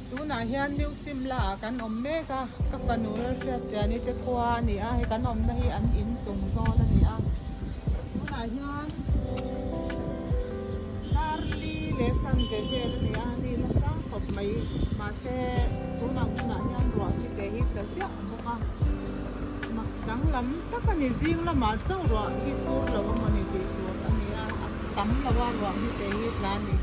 Tunah hian New Simla ah kan awm mek a, ka fanu Lalhriatziani te khua a ni a, hei kan awmna hi an in chung zawl a ni a. Tunah hian dar li leh chanve vel a ni a, ni la sang khawp mai mahse tunah hunah hian ruah hi te hi tla ziah bawk a, mak danglam tak a ni zing lamah chauh ruah hi sur lo a mawni tih tur a ni a, a tam lo a ruah hi te hi tla a ni.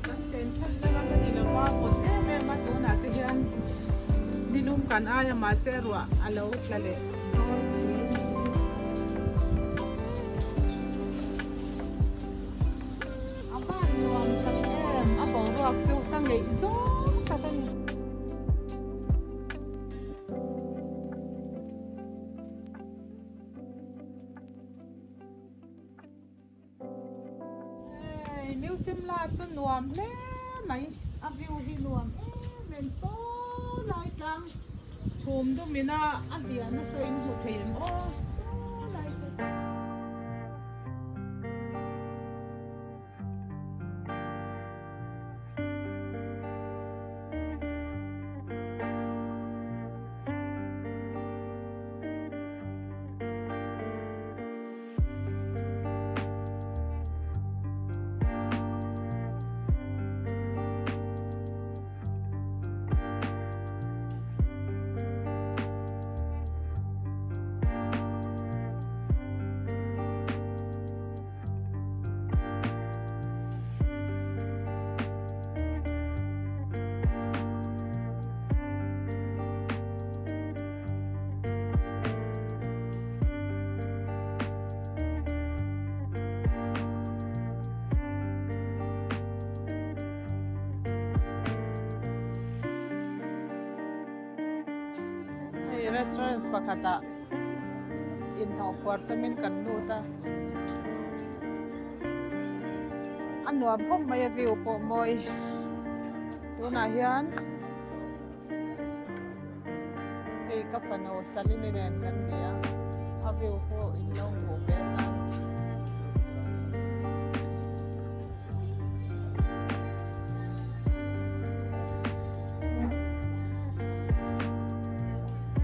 Kan chen thatna ram a ni lo va, vawt em em a tunah te hian nilum kan aia mahse ruah a lo tla leh dawn si. A van nuam tak em a boruak chu ka ngeih zawng tak a ni. Hei New Simla chu nuam hle mai a view hi nuam em em saw lai tlang chhum dum ina a lian nasa in hmuh thei em aw saw lai saw. Hei restaurant pakhatah inhnawh khuar tamin kan lut a a nuam khawp mai a view pawh mawi tunah hian Hei ka fanu Salini nen kan ni a, a view pawh in lo hmuh ve atan.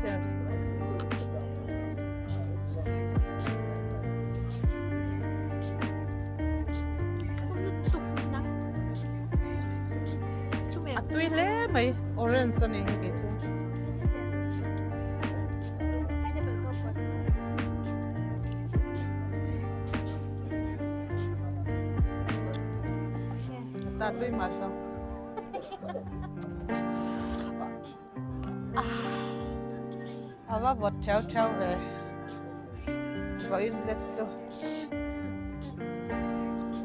Cheers. A tui hle mai orange a ni hi kei chu. Ta tui mah zo. A va vawt theu theu ve. Vawiin zet chu.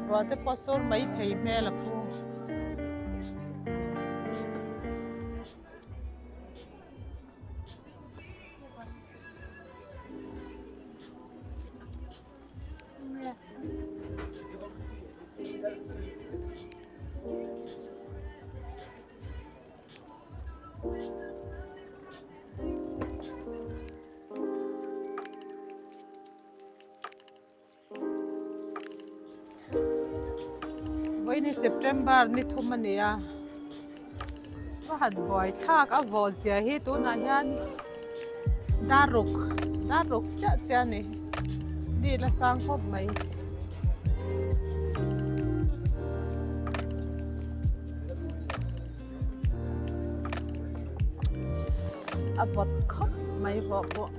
Ruah te pawh sur mai thei hmel a pu. Vawiin hi September ni thum a ni a, ka han buai thlak a vawh zia hi tunah hian dar ruk dar ruk chiah chiah a ni ni la sang khawp mai. A vawt khawp mai vawh pawh.